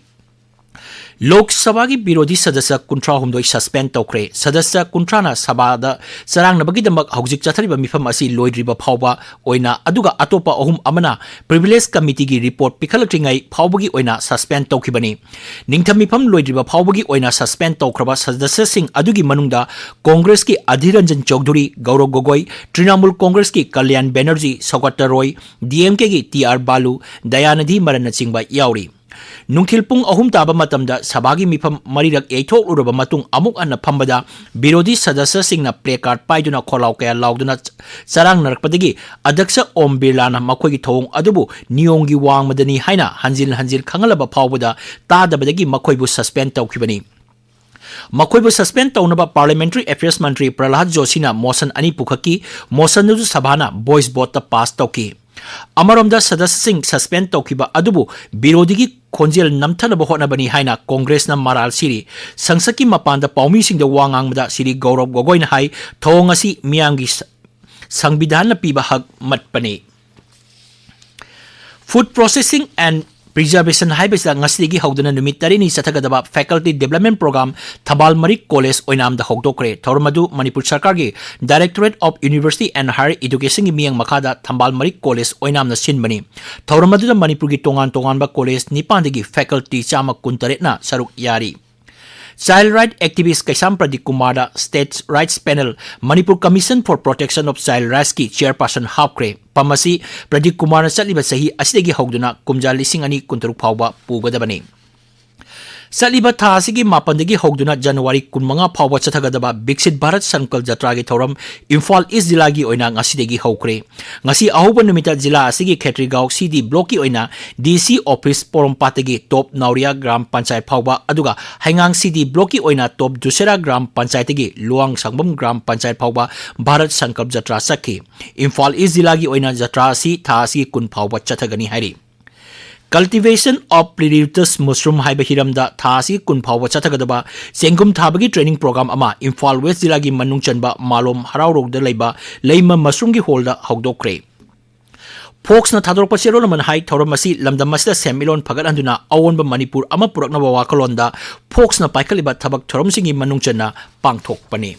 ꯂꯣꯛ ꯁꯚꯥꯒꯤ ꯕꯤꯔꯣꯙꯤ ꯁꯗꯁ꯭ꯌ ꯀꯨꯟꯊ꯭ꯔꯥ ꯍꯨꯝꯗꯣꯏ suspend ꯇꯧꯈ꯭ꯔꯦ꯫ ꯁꯗꯁ꯭ꯌ ꯀꯨꯟꯊ꯭ꯔꯥꯅ ꯁꯚꯥꯗ ꯆꯔꯥꯡꯅꯕꯒꯤꯗꯃꯛ ꯍꯧꯖꯤꯛ ꯆꯠꯊꯔꯤꯕ ꯃꯤꯐꯝ ꯑꯁꯤ ꯂꯣꯏꯗ꯭ꯔꯤꯕ ꯐꯥꯎꯕ ꯑꯣꯏꯅ, ꯑꯗꯨꯒ ꯑꯇꯣꯞꯄ ꯑꯍꯨꯝ ꯑꯃꯅ privilege committeeꯒꯤ report ꯄꯤꯈꯠꯂꯛꯇ꯭ꯔꯤꯉꯩ ꯐꯥꯎꯕꯒꯤ ꯑꯣꯏꯅ suspend ꯇꯧꯈꯤꯕꯅꯤ꯫ ꯅꯤꯡꯊꯝ ꯃꯤꯐꯝ ꯂꯣꯏꯗ꯭ꯔꯤꯕ ꯐꯥꯎꯕꯒꯤ ꯑꯣꯏꯅ suspend ꯇꯧꯈ꯭ꯔꯕ ꯁꯗꯁ꯭ꯌꯁꯤꯡ ꯑꯗꯨꯒꯤ ꯃꯅꯨꯡꯗ ꯀꯣꯡꯒ꯭ꯔꯦꯁꯀꯤ ꯑꯙꯤꯔ ꯔꯟꯖꯟ ꯆꯧꯙꯨꯔꯤ, ꯒꯧꯔꯕ ꯒꯣꯒꯣꯏ, ꯇ꯭ꯔꯤꯅꯥꯃꯨꯜ ꯀꯣꯡꯒ꯭ꯔꯦꯁꯀꯤ ꯀꯂꯌꯥꯟ ꯕꯦꯅꯔꯖꯤ, ꯁꯧꯒꯠꯇ ꯔꯣꯏ, DMKꯒꯤ ꯇꯤ ꯑꯥꯔ ꯕꯥꯂꯨ, ꯗꯌꯥꯅꯤꯙꯤ ꯃꯔꯟꯅꯆꯤꯡꯕ ꯌꯥꯎꯔꯤ꯫ ꯅꯨꯡꯊꯤꯜ ꯄꯨꯡ ꯑꯍꯨꯝ ꯇꯥꯕ ꯃꯇꯝꯗ ꯁꯚꯥꯒꯤ ꯃꯤꯐꯝ ꯃꯔꯤꯔꯛ ꯌꯩꯊꯣꯛꯂꯨꯔꯕ ꯃꯇꯨꯡ ꯑꯃꯨꯛ ꯍꯟꯅ ꯐꯝꯕꯗ ꯕꯤꯔꯣꯙꯤ ꯁꯗꯁ꯭ꯌꯁꯤꯡꯅ placard ꯄꯥꯏꯗꯨꯅ ꯈꯣꯜꯂꯥꯎ ꯀꯌꯥ ꯂꯥꯎꯗꯨꯅ ꯆꯔꯥꯡꯅꯔꯛꯄꯗꯒꯤ ꯑꯗ꯭ꯌꯛꯁ ꯑꯣꯝ ꯕꯤꯔꯂꯥꯅ ꯃꯈꯣꯏꯒꯤ ꯊꯧꯑꯣꯡ ꯑꯗꯨꯕꯨ ꯅꯤꯌꯣꯝꯒꯤ ꯋꯥꯡꯃꯗꯅꯤ ꯍꯥꯏꯅ ꯍꯟꯖꯤꯟ ꯍꯟꯖꯤꯟ ꯈꯪꯍꯜꯂꯕ ꯐꯥꯎꯕꯗ ꯇꯥꯗꯕꯗꯒꯤ ꯃꯈꯣꯏꯕꯨ suspend ꯇꯧꯈꯤꯕꯅꯤ꯫ ꯃꯈꯣꯏꯕꯨ suspend ꯇꯧꯅꯕ Parliamentary Affairs ꯃꯟꯇ꯭ꯔꯤ ꯄ꯭ꯔꯍꯂꯥꯗ ꯖꯣꯁꯤꯅ motion ꯑꯅꯤ ꯄꯨꯈꯠꯈꯤ꯫ Motion ꯑꯗꯨ ꯁꯚꯥꯅ voice voteꯇ pass ꯇꯧꯈꯤ꯫ ꯑꯃꯔꯣꯝꯗ ꯁꯗꯁ꯭ꯌꯁꯤꯡ suspend ꯇꯧꯈꯤꯕ ꯑꯗꯨꯕꯨ ꯕꯤꯔꯣꯙꯤꯒꯤ ꯈꯣꯟꯖꯦꯜ ꯅꯝꯊꯅꯕ ꯍꯣꯠꯅꯕꯅꯤ ꯍꯥꯏꯅ ꯀꯣꯡꯒ꯭ꯔꯦꯁꯅ ꯃꯔꯥꯜ ꯁꯤꯔꯤ꯫ ꯁꯪꯁꯠꯀꯤ ꯃꯄꯥꯟꯗ ꯄꯥꯎꯃꯤꯁꯤꯡꯗ ꯋꯥ ꯉꯥꯡꯕꯗ ꯁꯤꯔꯤ ꯒꯧꯔꯕ ꯒꯣꯒꯣꯏꯅ ꯍꯥꯏ, ꯊꯧꯑꯣꯡ ꯑꯁꯤ ꯃꯤꯌꯥꯝꯒꯤ ꯁ-, ꯁꯪꯕꯤꯙꯥꯟꯅ ꯄꯤꯕ ꯍꯛ ꯃꯠꯄꯅꯤ꯫ Food Processing and Preservation ꯍꯥꯏꯕꯁꯤꯗ ꯉꯁꯤꯗꯒꯤ ꯍꯧꯗꯨꯅ ꯅꯨꯃꯤꯠ ꯇꯔꯦꯠꯅꯤ ꯆꯠꯊꯒꯗꯕ Faculty Development Program ꯊꯝꯕꯥꯜ ꯃꯔꯤꯛ ꯀꯣꯂꯦꯖ ꯑꯣꯏꯅꯥꯝꯗ ꯍꯧꯗꯣꯛꯈ꯭ꯔꯦ꯫ ꯊꯧꯔꯝ ꯑꯗꯨ ꯃꯅꯤꯄꯨꯔ ꯁꯔꯀꯥꯔꯒꯤ Directorate of University and Higher Educationꯒꯤ ꯃꯤꯠꯌꯦꯡ ꯃꯈꯥꯗ ꯊꯝꯕꯥꯜ ꯃꯔꯤꯛ ꯀꯣꯂꯦꯖ ꯑꯣꯏꯅꯥꯝꯅ ꯁꯤꯟꯕꯅꯤ꯫ ꯊꯧꯔꯝ ꯑꯗꯨꯗ ꯃꯅꯤꯄꯨꯔꯒꯤ ꯇꯣꯉꯥꯟ ꯇꯣꯉꯥꯟꯕ ꯀꯣꯂꯦꯖ ꯅꯤꯄꯥꯟꯗꯒꯤ faculty ꯆꯥꯝꯃ ꯀꯨꯟꯇꯔꯦꯠꯅ ꯁꯔꯨꯛ ꯌꯥꯔꯤ꯫ Child Right Activist Keisham Pradeep ꯀꯨꯃꯥꯔꯗ State Rights Panel, Manipur Commission for Protection of Child Rightsꯀꯤ chairperson ꯍꯥꯞꯈ꯭ꯔꯦ꯫ ꯄꯝ ꯑꯁꯤ ꯄ꯭ꯔꯗꯤꯞ ꯀꯨꯃꯥꯔꯅ ꯆꯠꯂꯤꯕ ꯆꯍꯤ ꯑꯁꯤꯗꯒꯤ ꯍꯧꯗꯨꯅ ꯀꯨꯝꯖꯥ ꯂꯤꯁꯤꯡ ꯑꯅꯤ ꯀꯨꯟꯇꯔꯨꯛ ꯐꯥꯎꯕ ꯄꯨꯒꯗꯕꯅꯤ꯫ ꯆꯠꯂꯤꯕ ꯊꯥ ꯑꯁꯤꯒꯤ ꯃꯥꯄꯟꯗꯒꯤ ꯍꯧꯗꯨꯅ ꯖꯅꯋꯥꯔꯤ ꯀꯨꯟꯃꯉꯥ ꯐꯥꯎꯕ ꯆꯠꯊꯒꯗꯕ ꯕꯤꯛꯁꯤꯠ ꯚꯥꯔꯠ ꯁꯪꯀꯜꯞ ꯖꯇ꯭ꯔꯥꯒꯤ ꯊꯧꯔꯝ ꯏꯝꯐꯥꯜ ꯏꯁ ꯖꯤꯂꯥꯒꯤ ꯑꯣꯏꯅ ꯉꯁꯤꯗꯒꯤ ꯍꯧꯈ꯭ꯔꯦ꯫ ꯉꯁꯤ ꯑꯍꯧꯕ ꯅꯨꯃꯤꯠꯇ ꯖꯤꯂꯥ ꯑꯁꯤꯒꯤ ꯈꯦꯇ꯭ꯔꯤꯒꯥꯎ ꯁꯤ ꯗꯤ ꯕ꯭ꯂꯣꯛꯀꯤ ꯑꯣꯏꯅ ꯗꯤ ꯁꯤ ꯑꯣꯐꯤꯁ ꯄꯣꯔꯣꯝꯄꯥꯠꯇꯒꯤ ꯇꯣꯞ ꯅꯥꯎꯔꯤꯌꯥ ꯒ꯭ꯔꯥꯝ ꯄꯟꯆꯥꯌꯠ ꯐꯥꯎꯕ, ꯑꯗꯨꯒ ꯍꯩꯉꯥꯡ ꯁꯤ ꯗꯤ ꯕ꯭ꯂꯣꯛꯀꯤ ꯑꯣꯏꯅ ꯇꯣꯞ ꯗꯨꯁꯦꯔꯥ ꯒ꯭ꯔꯥꯝ ꯄꯟꯆꯥꯌꯠꯇꯒꯤ ꯂꯨꯋꯥꯡ ꯁꯪꯕꯝ ꯒ꯭ꯔꯥꯝ ꯄꯟꯆꯥꯌꯠ ꯐꯥꯎꯕ ꯚꯥꯔꯠ ꯁꯪꯀꯜꯞ ꯖꯇ꯭ꯔꯥ ꯆꯠꯈꯤ꯫ ꯏꯝꯐꯥꯜ ꯏꯁ ꯖꯤꯂꯥꯒꯤ ꯑꯣꯏꯅ ꯖꯇ꯭ꯔꯥ ꯑꯁꯤ ꯊꯥ ꯑꯁꯤꯒꯤ ꯀꯨꯟ ꯐꯥꯎꯕ ꯆꯠꯊꯒꯅꯤ ꯍꯥꯏꯔꯤ꯫ Cultivation of Pleurotus Mushroom ꯍꯥꯏꯕ ꯍꯤꯔꯝꯗ ꯊꯥ ꯑꯁꯤꯒꯤ ꯀꯨꯟ ꯐꯥꯎꯕ ꯆꯠꯊꯒꯗꯕ ꯆꯦꯡꯒꯨꯝ ꯊꯥꯕꯒꯤ training program ꯑꯃ ꯏꯝꯐꯥꯜ ꯋꯦꯁ ꯖꯤꯂꯥꯒꯤ ꯃꯅꯨꯡ ꯆꯟꯕ ꯃꯥꯂꯣꯝ ꯍꯔꯥꯎꯔꯧꯗ ꯂꯩꯕ ꯂꯩꯃ mushroomꯒꯤ hallꯗ ꯍꯧꯗꯣꯛꯈ꯭ꯔꯦ꯫ ꯐꯣꯛꯁꯅ ꯊꯥꯗꯣꯔꯛꯄ ꯆꯦꯔꯣꯜ ꯑꯃꯅ ꯍꯥꯏ, ꯊꯧꯔꯝ ꯑꯁꯤ ꯂꯝꯗꯝ ꯑꯁꯤꯗ ꯁꯦꯟꯃꯤꯠꯂꯣꯟ ꯐꯒꯠꯍꯟꯗꯨꯅ ꯑꯑꯣꯟꯕ ꯃꯅꯤꯄꯨꯔ ꯑꯃ ꯄꯨꯔꯛꯅꯕ ꯋꯥꯈꯜꯂꯣꯟꯗ ꯐꯣꯛꯁꯅ ꯄꯥꯏꯈꯠꯂꯤꯕ ꯊꯕꯛ ꯊꯧꯔꯝꯁꯤꯡꯒꯤ ꯃꯅꯨꯡ ꯆꯟꯅ ꯄꯥꯡꯊꯣꯛꯄꯅꯤ꯫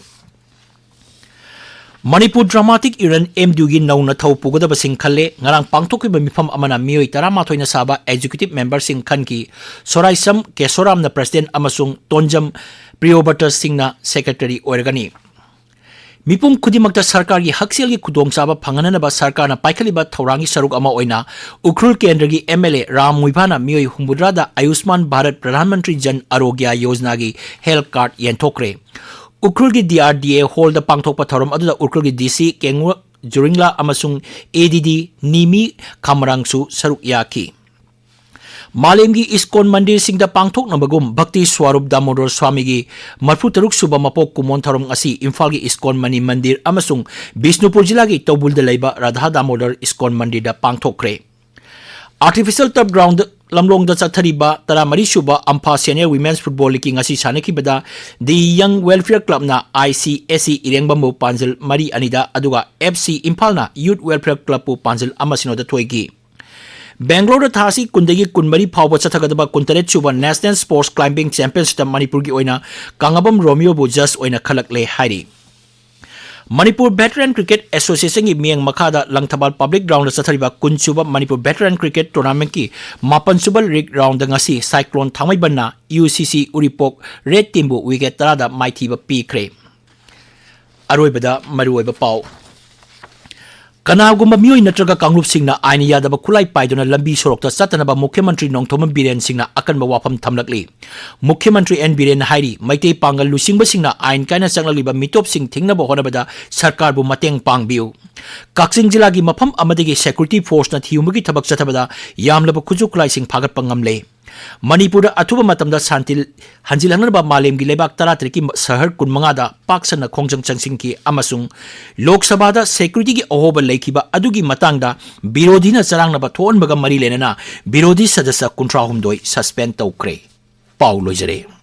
Manipur dramatic union, M D ꯌꯨꯒꯤ ꯅꯧꯅ ꯊꯧ ꯄꯨꯒꯗꯕꯁꯤꯡ ꯈꯜꯂꯦ꯫ ꯉꯔꯥꯡ ꯄꯥꯡꯊꯣꯛꯈꯤꯕ ꯃꯤꯐꯝ ꯑꯃꯅ ꯃꯤꯑꯣꯏ ꯇꯔꯥꯃꯥꯊꯣꯏꯅ ꯁꯥꯕ ꯑꯦꯛꯖꯤꯀ꯭ꯌꯨꯇꯤꯚ ꯃꯦꯝꯕꯔꯁꯤꯡ ꯈꯟꯈꯤ꯫ ꯁꯣꯔꯥꯏꯁꯝ ꯀꯦꯁꯣꯔꯥꯝꯅ ꯄ꯭ꯔꯁꯤꯗꯦꯟꯠ ꯑꯃꯁꯨꯡ ꯇꯣꯟꯖꯝ ꯄ꯭ꯔꯤꯌꯣꯕ꯭ꯔꯇ ꯁꯤꯡꯅ ꯁꯦꯀ꯭ꯔꯦꯇꯔꯤ ꯑꯣꯏꯔꯒꯅꯤ꯫ ꯃꯤꯄꯨꯝ ꯈꯨꯗꯤꯡꯃꯛꯇ ꯁꯔꯀꯥꯔꯒꯤ ꯍꯛꯁꯦꯜꯒꯤ ꯈꯨꯗꯣꯡꯆꯥꯕ ꯐꯪꯍꯟꯅꯅꯕ ꯁꯔꯀꯥꯔꯅ ꯄꯥꯏꯈꯠꯂꯤꯕ ꯊꯧꯔꯥꯡꯒꯤ ꯁꯔꯨꯛ ꯑꯃ ꯑꯣꯏꯅ ꯎꯈ꯭ꯔꯨꯜ ꯀꯦꯟꯗ꯭ꯔꯒꯤ ꯑꯦꯝ ꯑꯦꯜ ꯑꯦ ꯔꯥꯝ ꯃꯨꯏꯚꯥꯅ ꯃꯤꯑꯣꯏ ꯍꯨꯝꯐꯨꯇꯔꯥꯗ ꯑꯥꯌꯨꯁꯃꯥꯟ ꯚꯥꯔꯠ ꯄ꯭ꯔꯙꯥꯟ ꯃꯟꯇ꯭ꯔꯤ ꯖꯟ ꯑꯥꯔꯣꯒ꯭ꯌ ꯌꯣꯖꯅꯥꯒꯤ ꯍꯦꯜꯊ ꯀꯥꯔꯗ ꯌꯦꯟꯊꯣꯛꯈ꯭ꯔꯦ꯫ ꯎꯈ꯭ꯔꯨꯜꯒꯤ ꯗꯤ ꯑꯥꯔ ꯗꯤ ꯑꯦ ꯍꯣꯜꯗ ꯄꯥꯡꯊꯣꯛꯄ ꯊꯧꯔꯝ ꯑꯗꯨꯗ ꯎꯈ꯭ꯔꯨꯜꯒꯤ ꯗꯤ ꯁꯤ ꯀꯦꯡꯉꯨ ꯖꯨꯔꯤꯡꯂꯥ ꯑꯃꯁꯨꯡ ꯑꯦ ꯗꯤ ꯗꯤ ꯅꯤꯃꯤ ꯈꯥꯃꯔꯥꯡꯁꯨ ꯁꯔꯨꯛ ꯌꯥꯈꯤ꯫ ꯃꯥꯂꯦꯝꯒꯤ ꯏꯁꯀꯣꯟ ꯃꯟꯗꯤꯔꯁꯤꯡꯗ ꯄꯥꯡꯊꯣꯛꯅꯕꯒꯨꯝ ꯚꯛꯇꯤ ꯁ꯭ꯋꯥꯔꯨꯞ ꯗꯥꯃꯣꯗꯣꯔ ꯁ꯭ꯋꯥꯃꯤꯒꯤ ꯃꯔꯤꯐꯨ ꯇꯔꯨꯛ ꯁꯨꯕ ꯃꯄꯣꯛ ꯀꯨꯝꯑꯣꯟ ꯊꯧꯔꯝ ꯑꯁꯤ ꯏꯝꯐꯥꯜꯒꯤ ꯏꯁꯀꯣꯟ ꯃꯅꯤ ꯃꯟꯗꯤꯔ ꯑꯃꯁꯨꯡ ꯕꯤꯁꯅꯨꯄꯨꯔ ꯖꯤꯂꯥꯒꯤ ꯇꯧꯕꯨꯜꯗ ꯂꯩꯕ ꯔꯥꯙꯥ ꯗꯥꯃꯣꯗꯣꯔ ꯏꯁꯀꯣꯟ ꯃꯟꯗꯤꯔꯗ ꯄꯥꯡꯊꯣꯛꯈ꯭ꯔꯦ꯫ ꯑꯥꯔꯇꯤꯐꯤꯁꯤꯌꯦꯜ ꯇꯔꯐ ꯒ꯭ꯔꯥꯎꯟꯗ ꯂꯝꯂꯣꯡꯗ ꯆꯠꯊꯔꯤꯕ ꯇꯔꯥꯃꯔꯤ ꯁꯨꯕ ꯑꯝꯐꯥ ꯁꯦꯅꯤꯌꯔ ꯋꯤꯃꯦꯟꯁ ꯐꯨꯠꯕꯣꯜ ꯂꯤꯒꯀꯤ ꯉꯁꯤ ꯁꯥꯟꯅꯈꯤꯕꯗ ꯗꯤ ꯌꯪ welfare ꯀ꯭ꯂꯕꯅ I C S C ꯏꯔꯦꯡꯕꯝꯕꯨ ꯄꯥꯟꯖꯤꯜ ꯃꯔꯤ ꯑꯅꯤꯗ, ꯑꯗꯨꯒ ꯑꯦꯐ ꯁꯤ ꯏꯝꯐꯥꯜꯅ ꯌꯨꯠ ꯋꯦꯜꯐꯤꯌꯔ ꯀ꯭ꯂꯕꯄꯨ ꯄꯥꯟꯖꯤꯜ ꯑꯃ ꯁꯤꯅꯣꯗ ꯊꯣꯏꯈꯤ꯫ ꯕꯦꯡꯒ꯭ꯂꯣꯔꯗ ꯊꯥ ꯑꯁꯤ ꯀꯨꯟꯗꯒꯤ ꯀꯨꯟꯃꯔꯤ ꯐꯥꯎꯕ ꯆꯠꯊꯒꯗꯕ ꯀꯨꯟꯇꯔꯦꯠ ꯁꯨꯕ ꯅꯦꯁꯅꯦꯜ ꯁ꯭ꯄꯣꯔꯠꯁ ꯀ꯭ꯂꯥꯏꯝꯕꯤꯡ ꯆꯦꯝꯄꯤꯌꯟꯁꯤꯞꯇ ꯃꯅꯤꯄꯨꯔꯒꯤ ꯑꯣꯏꯅ ꯀꯥꯡꯉꯕꯝ ꯔꯣꯃꯤꯌꯣꯕꯨ ꯖꯖ ꯑꯣꯏꯅ ꯈꯜꯂꯛꯂꯦ ꯍꯥꯏꯔꯤ꯫ ꯃꯅꯤꯄꯨꯔ ꯚꯦꯇꯔꯥꯟ ꯀ꯭ꯔꯤꯀꯦꯠ ꯑꯦꯁꯣꯁꯤꯌꯦꯁꯟꯒꯤ ꯃꯤꯠꯌꯦꯡ ꯃꯈꯥꯗ ꯂꯪꯊꯕꯥꯜ ꯄꯕ꯭ꯂꯤꯛ ꯒ꯭ꯔꯥꯎꯟꯗ ꯆꯠꯊꯔꯤꯕ ꯀꯨꯟ ꯁꯨꯕ ꯃꯅꯤꯄꯨꯔ ꯚꯦꯇꯔꯥꯟ ꯀ꯭ꯔꯤꯀꯦꯠ ꯇꯣꯔꯅꯥꯃꯦꯟꯠꯀꯤ ꯃꯥꯄꯟ ꯁꯨꯕ ꯂꯤꯒ ꯔꯥꯎꯟꯗ ꯉꯁꯤ ꯁꯥꯏꯀ꯭ꯂꯣꯟ ꯊꯥꯡꯃꯩꯕꯟꯅ ꯌꯨ ꯁꯤ ꯁꯤ ꯎꯔꯤꯄꯣꯛ ꯔꯦꯗ ꯇꯤꯝꯕꯨ ꯋꯤꯀꯦꯠ ꯇꯔꯥꯗ ꯃꯥꯏꯊꯤꯕ ꯄꯤꯈ꯭ꯔꯦ꯫ ꯑꯔꯣꯏꯕꯗ ꯃꯔꯨꯑꯣꯏꯕ ꯄꯥꯎ꯫ ꯀꯅꯥꯒꯨꯝꯕ ꯃꯤꯑꯣꯏ ꯅꯠꯇ꯭ꯔꯒ ꯀꯥꯡꯂꯨꯞꯁꯤꯡꯅ ꯑꯥꯏꯟ ꯌꯥꯗꯕ ꯈꯨꯠꯂꯥꯏ ꯄꯥꯏꯗꯨꯅ ꯂꯝꯕꯤ ꯁꯣꯔꯣꯛꯇ ꯆꯠꯇꯅꯕ ꯃꯨꯈ꯭ꯌ ꯃꯟꯇ꯭ꯔꯤ ꯅꯣꯡꯊꯣꯝꯕꯝ ꯕꯤꯔꯦꯟ ꯁꯤꯡꯅ ꯑꯀꯟꯕ ꯋꯥꯐꯝ ꯊꯝꯂꯛꯂꯤ꯫ ꯃꯨꯈ꯭ꯌ ꯃꯟꯇ꯭ꯔꯤ ꯑꯦꯟ ꯕꯤꯔꯦꯟꯅ ꯍꯥꯏꯔꯤ, ꯃꯩꯇꯩ ꯄꯥꯡꯒꯜ ꯂꯨꯆꯤꯡꯕꯁꯤꯡꯅ ꯑꯥꯏꯟ ꯀꯥꯏꯅ ꯆꯪꯂꯛꯂꯤꯕ ꯃꯤꯇꯣꯞꯁꯤꯡ ꯊꯤꯡꯅꯕ ꯍꯣꯠꯅꯕꯗ ꯁꯔꯀꯥꯔꯕꯨ ꯃꯇꯦꯡ ꯄꯥꯡꯕꯤꯌꯨ꯫ ꯀꯛꯆꯤꯡ ꯖꯤꯂꯥꯒꯤ ꯃꯐꯝ ꯑꯃꯗꯒꯤ ꯁꯦꯀ꯭ꯌꯨꯔꯤꯇꯤ ꯐꯣꯔꯁꯅ ꯊꯤꯍꯨꯝꯕꯒꯤ ꯊꯕꯛ ꯆꯠꯊꯕꯗ ꯌꯥꯝꯂꯕ ꯈꯨꯠꯁꯨ ꯈꯨꯠꯂꯥꯏꯁꯤꯡ ꯐꯥꯒꯠꯄ ꯉꯝꯂꯦ꯫ ꯃꯅꯤꯄꯨꯔꯗ ꯑꯊꯨꯕ ꯃꯇꯝꯗ ꯁꯥꯟꯇꯤ ꯍꯟꯖꯤꯜꯍꯟꯅꯕ ꯃꯥꯂꯦꯝꯒꯤ ꯂꯩꯕꯥꯛ ꯇꯔꯥꯇꯔꯦꯠꯀꯤ ꯁꯍꯔ ꯀꯨꯟꯃꯉꯥꯗ ꯄꯥꯛ ꯁꯟꯅ ꯈꯣꯡꯖꯪ ꯆꯪꯁꯤꯟꯈꯤ ꯑꯃꯁꯨꯡ ꯂꯣꯛ ꯁꯚꯥꯗ ꯁꯦꯀ꯭ꯌꯨꯔꯤꯇꯤꯒꯤ ꯑꯍꯣꯕ ꯂꯩꯈꯤꯕ ꯑꯗꯨꯒꯤ ꯃꯇꯥꯡꯗ ꯕꯤꯔꯣꯙꯤꯅ ꯆꯔꯥꯡꯅꯕ ꯊꯣꯛꯍꯟꯕꯒ ꯃꯔꯤ ꯂꯩꯅꯅ ꯕꯤꯔꯣꯙꯤ ꯁꯗꯁ꯭ꯌ ꯀꯨꯟꯊ꯭ꯔꯥꯍꯨꯝꯗꯣꯏ ꯁꯁꯄꯦꯟ ꯇꯧꯈ꯭ꯔꯦ꯫ ꯄꯥꯎ ꯂꯣꯏꯖꯔꯦ꯫